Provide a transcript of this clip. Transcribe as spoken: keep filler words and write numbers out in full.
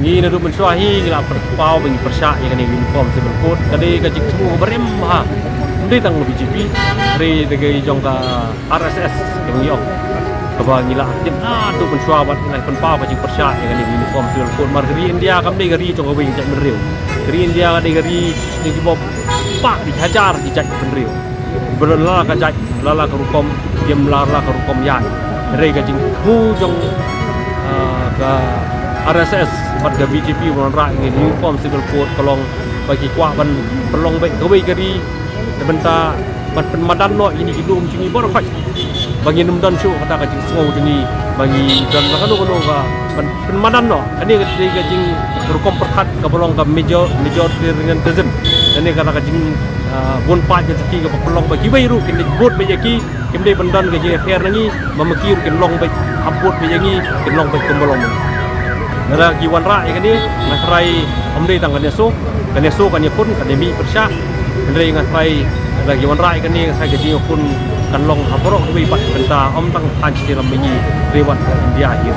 Ngi naduh mynshuwa hi ngi la pynpaw ba ngi pyrshah ïa kane uniform civil code, ka dei ka jingthmu barim bha. Ym dei tang B J P, hynrei da ka jong ka R S S kaba ngi ong. Kaba ngi la ïa naduh mynshuwa bad ngi la pynpaw ka jingpyrshah ïa kane uniform civil code. Namar ka ri India kam dei ka ri jong kawei ka jaitbynriew. Ka ri India ka dei ka ri jong kiba pah ki hajar ki jaitbynriew. Ba la la ka jait, la la ka rukom, kim la la ka rukom ïaid. Hynrei ka jingthmu jong, ah, ka R S S bad ka B J P ba wanrah ïa kane uniform civil code ka long ba ki kwah ban pynlong beit kawei ka ri na bynta ban pynmadan noh ïa kine ki lum jong ngi baroh khoit. Ba ngin ym don shuh kata ka jingsngew jong ngi ba ngi don la kano kano ka ban pynmadan noh. Kane ka dei ka jingrukom pyrkhat kaba long ka major, majoritarianism. Kane kata ka jing, ah, bun paid jong ki kaba pynlong ba kiwei ruh kin leit vote beit ïa ki, kim dei ban don ka jingïapher na ngi, ba ma ki ruh kin long beit, hap vote beit ïa ngi, kin long beit kumba long. Lada ki wanrah ïa kane, nga tharai ym dei tang ka NESO, ka NESO kan ïakhun, kan ïamih pyrshah, hynrei nga tharai lada ki wanrah ïa kane, nga tharai ka jingïakhun kan long ha baroh kawei pat bynta, ym tang ha Sri Lanka, hynrei wat ka India hi.